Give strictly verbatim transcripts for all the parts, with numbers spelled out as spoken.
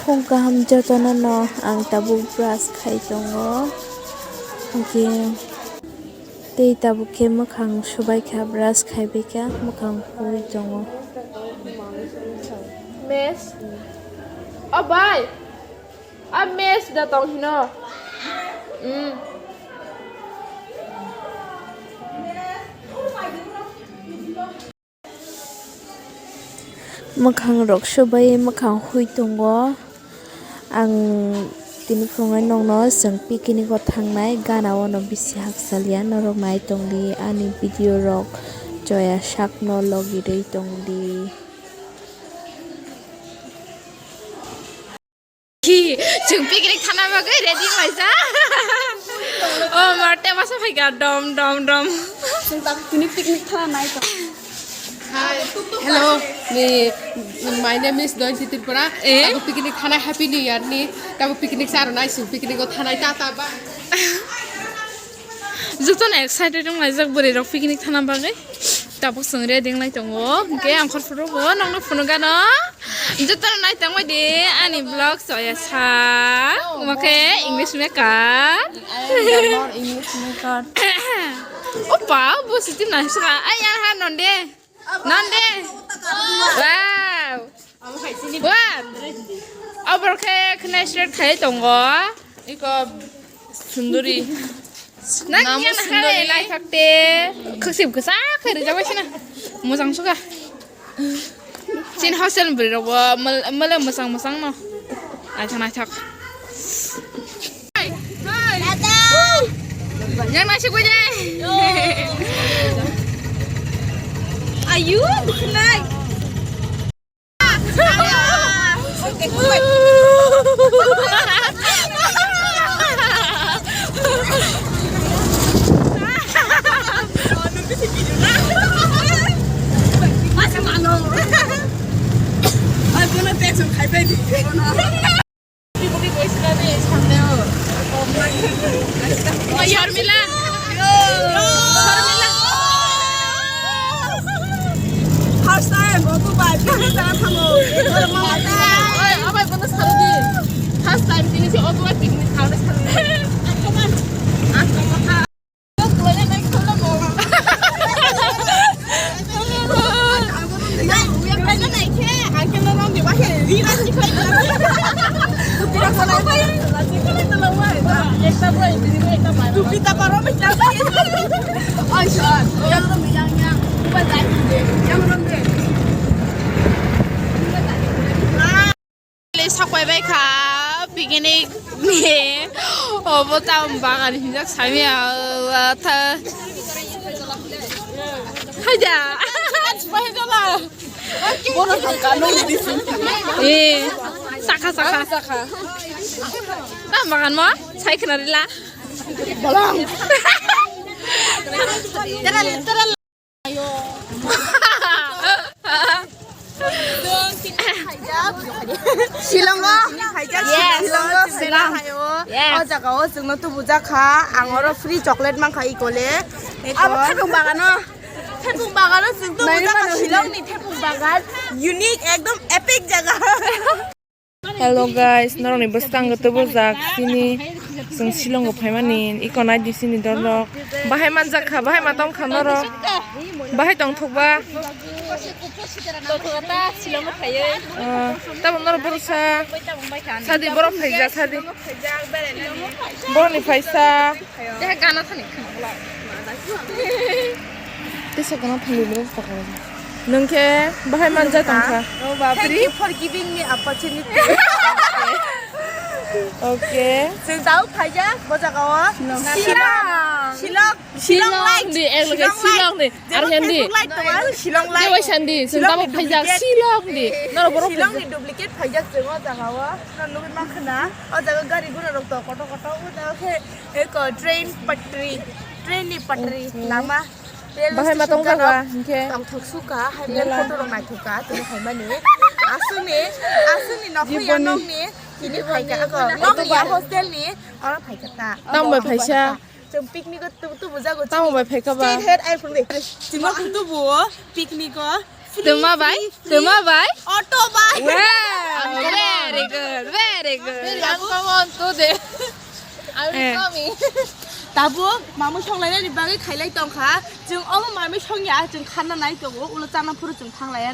Phung kaham jotono no ang tabuk brush khai tongo. Hwnkhe tei tabuk khe mwkhang subai kha, brush khai bai kha, mwkhang hui tongo. Mes. O bai. A mes da tong hino. Mm. Mwkhang rok subai mwkhang hui tongo. Ang tini phungo nokno chwng picnic o thangnai gana o no bisi hakchal ya, norok nai tongdi ani video rok, choya sakno logi rwi tongdi. Chwng picnic thana bagwi ready wnglaijak. O marte masa phaikha dom dom dom. Chwng tak tini picnic thana nai tong. Hi. Hello. Ni, my name is Dointi Tripura. Eh? Tabuk picnic thana Happy New Year ni. Tabuk picnic sa rwnai chwng picnic o thanai tata bye. Jotono excited wnglaijak bwrwi rok picnic thana bagwi. Tabuk chwng ready wnglai tongo. Hwnkhe ang khoroksa rokbo nokno phunukgano. Jotono nai tongbai di ani vlog choya sa. Omo khe English maker. I am the more English maker. Opa, bo sitim nai saka. Ai, yang ha nonde. Nonde. Wow. Wow. Abor khe khnai start khai tongo. Iko sunduri. Nang Namo yang sunduri. Hai lai thakte. Khaksim kasa khai rijak bai sina. Mojang suka. Chin hostel bwrwi rok bo mal, mala mwsang mwsang no. Naithok naithok. Yang nasi kujai. Ayu, bukan. Shormila. Shormila. First time, auto bike, kami jangan kamu. Oi, abai bono sarodi. First time tini si auto bike picnic khauna sarodi. Ang koma ha. Sapai bai kha picnic ni obo tam bagan hinjak sami a tha haja. Eh, saka saka saka. Tam bagan mo sai khna rila. Balang. Shillongo, yes, Shillongo, Shillong. Yes. O jaga o chwngno tubujakha, ang oro free chocolate mankha ikole. Abo thepung bagano, thepung bagano chwng tubujakha, Shillong ni thepung bagan. Unique, ekdom epic jaga. Hello guys, norokni bwskango tubujak chini chwng Shillongo phaimani iko naidi chini dorok bahai manjak kha, bahai ma tong kha norok, bahai tongthok ba. Tabuk norok borok sa sadi borok phaijak sadi borokni phaisa. Tei sakno thangwi rw sakha. Nwng khe bahai manja tong kha. Oh, bapre. Thank you for giving me opportunity. Okay. Chwng tau phaijak bo jaga o. Shillong. Shillong, Shillong Shillong light. Di, ek loge Shillong Shillong light. Di. Ar Hindi. Facebook light tongo, Shillong light. Wai sandi, Shillong tamo ni phaijak duplicate. Shillong di. Noro borok Shillong ni duplicate phaijak tongo jaga o. Nang nugwi mankha na. O jaga gari gura rok to koto koto. O jaga khe eko train patri. Train ni patri lama. Bahai ma tong jaga, hinkhe. Tongthok suka, hai photo rok naithok ka, tini hai mani. Aswk ni, aswk ni nokni ya nokni. Tini phaikha ako. Nokni ya hostel ni. Oro phaikha ta. Tamo bai phaisa. Chwng picnic o tubu tubu jago. Tamo bai phaikha ba. State head ai phung de. Chwng o tubu o picnic o. Tuma bai? Tuma bai? Auto bai. Wow, very good, very good. Come on, today. I will coming. Tabuk mamui songlainani bagwi khailai tongkha. Chwng omo mamui songya, chwng khanna nai tongo. Ulo chana phuru chwng thanglaiya.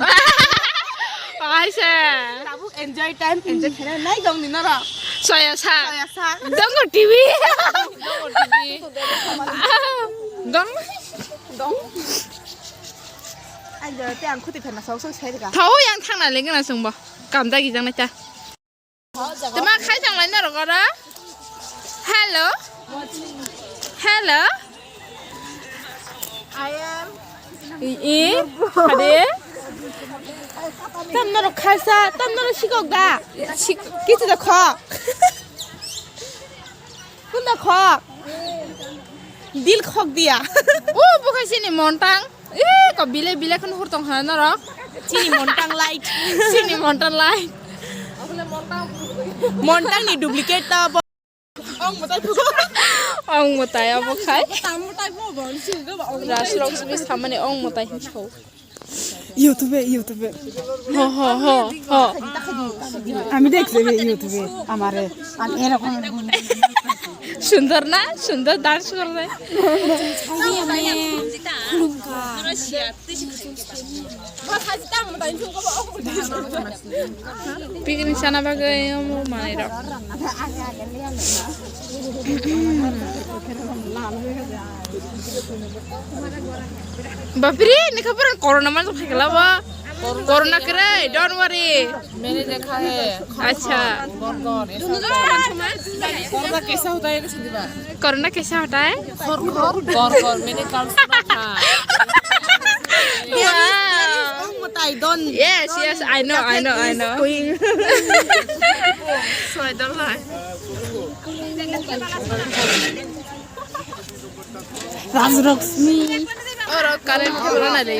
Aisa. Tabuk enjoy time, enjoy khaina nai tong ni norok. Soya sa. Soya sa. Dongo T V. Dongo T V. Dong. Dong. Ang jora te ang khuti pherna sok sok sai rega. Thau yang thangna lengena sungbo. Kam da gijang na ta. Tuma khai thang lai norok ora. Hello. Hello. I am. I, i. Hade. Tam norok khaisa, tam norok sikok da. Sik-, kichu da kho. Kunda kho. Dil khok dia. O, bukhai sini montang. Eh, ko bile bile khun hur tong hana norok. Chini montang light. Chini montang light. Montang ni duplicate ta bo. Ong mutai abo khai. Raslok sibis samani ong mutai hinso. YouTube, YouTube. Ho, ho, ho, ho. আমি দেখছি রে YouTube-এ আমারে। আমি এরকম সুন্দর না? সুন্দর dance করে। Picnic sana bagwi omo manwi rok. Bapre, nikha pura corona man phaikhala ba. Corona kre, don't worry. मैंने देखा है। अच्छा। गौर गौर, ऐसा होता है। कोरोना कैसा होता है? कोरोना कैसा होता है? खर खर। गौर गौर, मैंने कल सुना था। Wow. Yes, yes, I know, I know, I know. So I don't lie. Rajlaxmi. Oro current khe rwna de.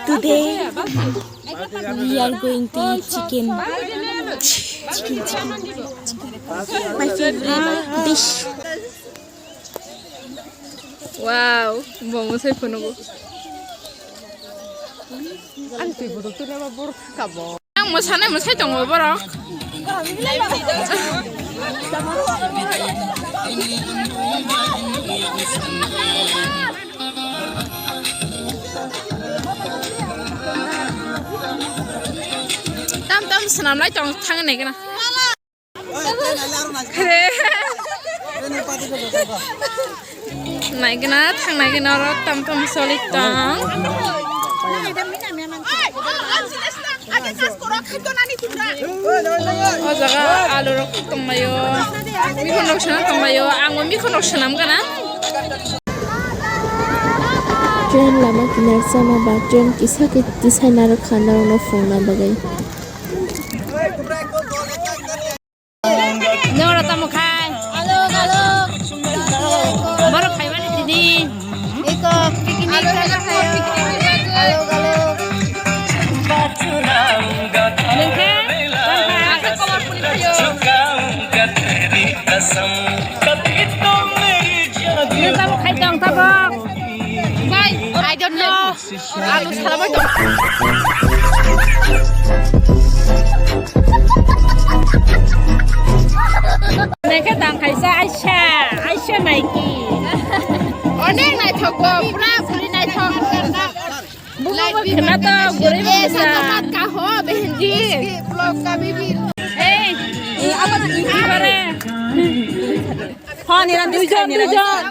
Today we are going to eat chicken. Chicken, chicken, chicken. My favorite dish. Wow, bomo sai phunugo. Ang twi buduk twi nama borok kabo. Ang mwsanai mwsai tongo borok. Tam tam swnamlai tong thang nai gana. Naigwna thang naigwna oro tam tam soli tong. O jaga alu rok tonglaio, mikho nok swnam tonglaio, ang o mikho nok swnam gana. Train lama kinar sama ba train kisa khe tisai narwk kha norokno phunukna bagwi. Nora tamo khai. Alo, alo. Borok khaimani tini. Iko picnic sana khayo. Alo, alo. Nengke? Asa kawar puni khayo. Neng tamo khai tong tabok. Bai, I don't know. Alu salabai tong. Neke tang kaisa aisa, aisa naiki. Onek naithok bo, pura puri naithok. Bumo bo khena to, guri bo sa. Ka ho, behenji. Ei, ei, apa tu? Phone iran duijon, duijon.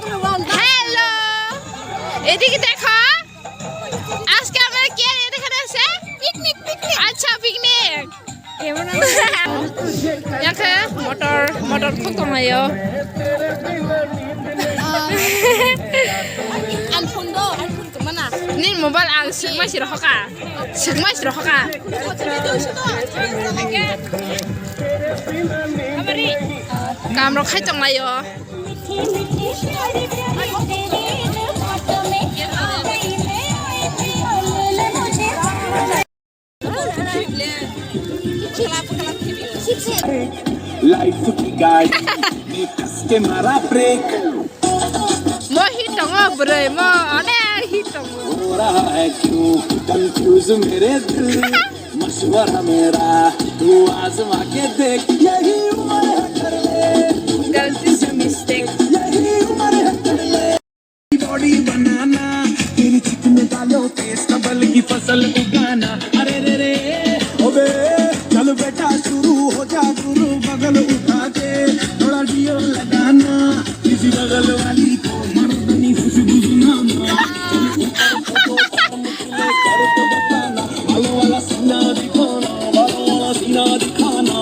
Everyone, hello. এদিকে দেখো। আজকে আমরা কি আর এখানে আছে? Picnic, picnic. আচ্ছা, picnic. Yakhe motor, motor khuk tonglaio. Ang phone do, ang phone tongmana. Ni mobile ang swkmai si rohorkha. Swkmai si rohorkha. Kamrok khai tonglaio. Life ki gari mein kas ke mara brake. Mo hit tongo bwrwi, mo onek hit tongo. Ho raha hai kyun confuse mere dil, mashwara mera tu azma ke dekh, yahi umar hai kar le. Galti se mistake. Yahi umar hai kar le. Body banana, teri chik mein dalo taste, kabal ki fasal ugana. Are re re, obe, chalo beta shuru ho ja guru, bagal utha ke thoda diyo lagana. Kisi bagal wali ko mardani khushbu sunana. Bhalo wala sina dikhana, bhalo wala sina dikhana.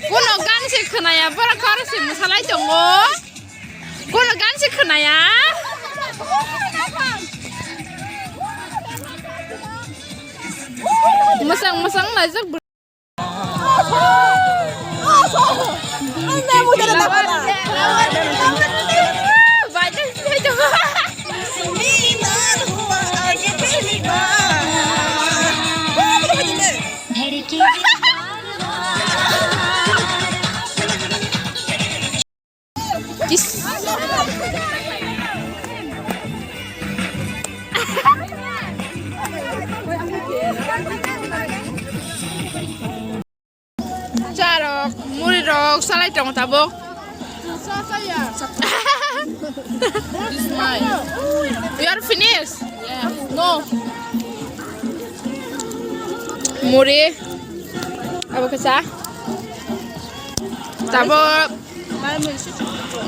Kono gan se khwnaya, borok karo se mwsalai tongo. Kono gan se khwnaya. Mwsang mwsang laijak. Charok, muri rok, salai tong tabok. You are finished? Yeah. No. Muri. Abo kesa. Tabok.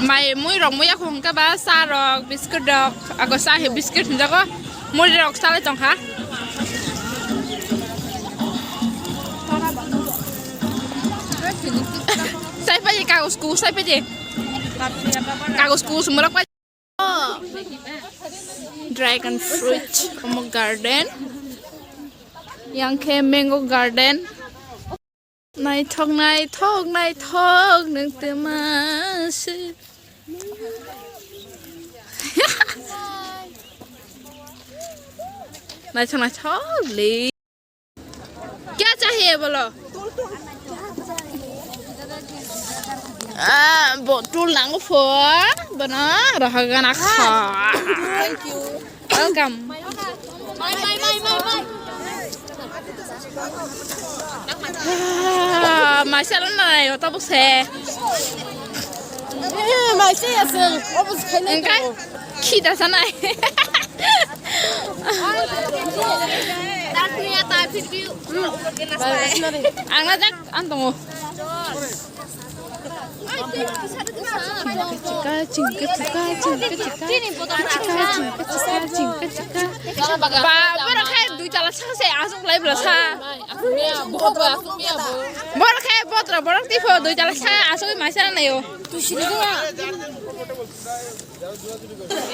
Mai mui rok muya khungka ba sa rok, biscuit rok, ako sa he biscuit hinjago, muri rok salai tongkha. Sai paji kagos ku, sai paji. Kagos ku sumrok paji. Dragon fruit, omo garden. Yang khe mango garden. Naithok, naithok, naithok, nwng twma se. Naithok, naithok le. Kya chahiye bolo? Ah, bo tul nango pho, bono rohagana kha. Thank you. Welcome. Ah, maisa lo nai, o tabuk se. Eh, maisa ya sel, o bus khai nai. Engkai, khida sanai. Ang na jak, ang tongo. Ba, borok khe dui tala sa se aswk lai bwla sa. Borok khe botra borok tifo dui tala sa aswk mai sa nayo.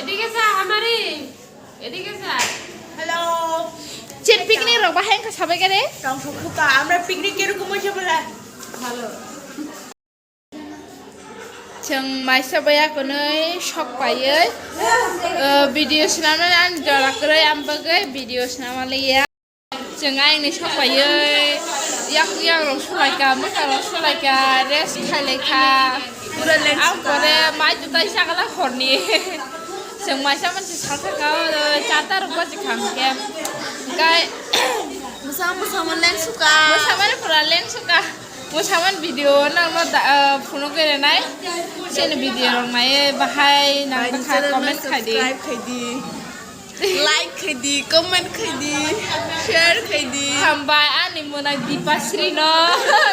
এদিকে sir, আমারে, এদিকে sir. Hello. চেন picnic রক বাহাই খা সাবাই গারে? টংসো খুকা, আমরা পিকনিক কিরকম হয়েছে বলে? ভালো। Chwng maisa baya kwnwi sok paiwi, uh, video swnamnani ani jora kwrwi, ang bagwi video swnama liya. Chwng ayangni sok paiwi yak yak rok sulaika, mwkhang rok sulaika, rest khailaikha. Ang pore mai jutai sagala horni. Chwng maisa mansi salsaka, uh, charta rok bachikha hwnkhe. Hwnkhe mwsa mwsa man leng suka. Mwsa mani pura leng suka. Mwsaman video nangno da, ah, phunugwi rwnai. Chini video rok naiwi bahai nang bwkha comment khai di. Subscribe khai di. Like khai di, comment khai di, share khai di. Hambai ani mwnai Dipasri no.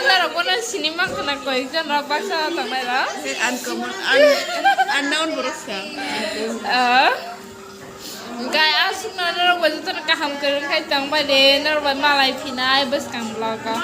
Norok bono sini mankha na koyekjon rok baksa tongnai rok. Ang comment, ang Unknown borok sa. Ah. Gai asukno norok bai jotono kaham kwrwng khai tong bai de, norok bai malai phinai bwskang vlog o.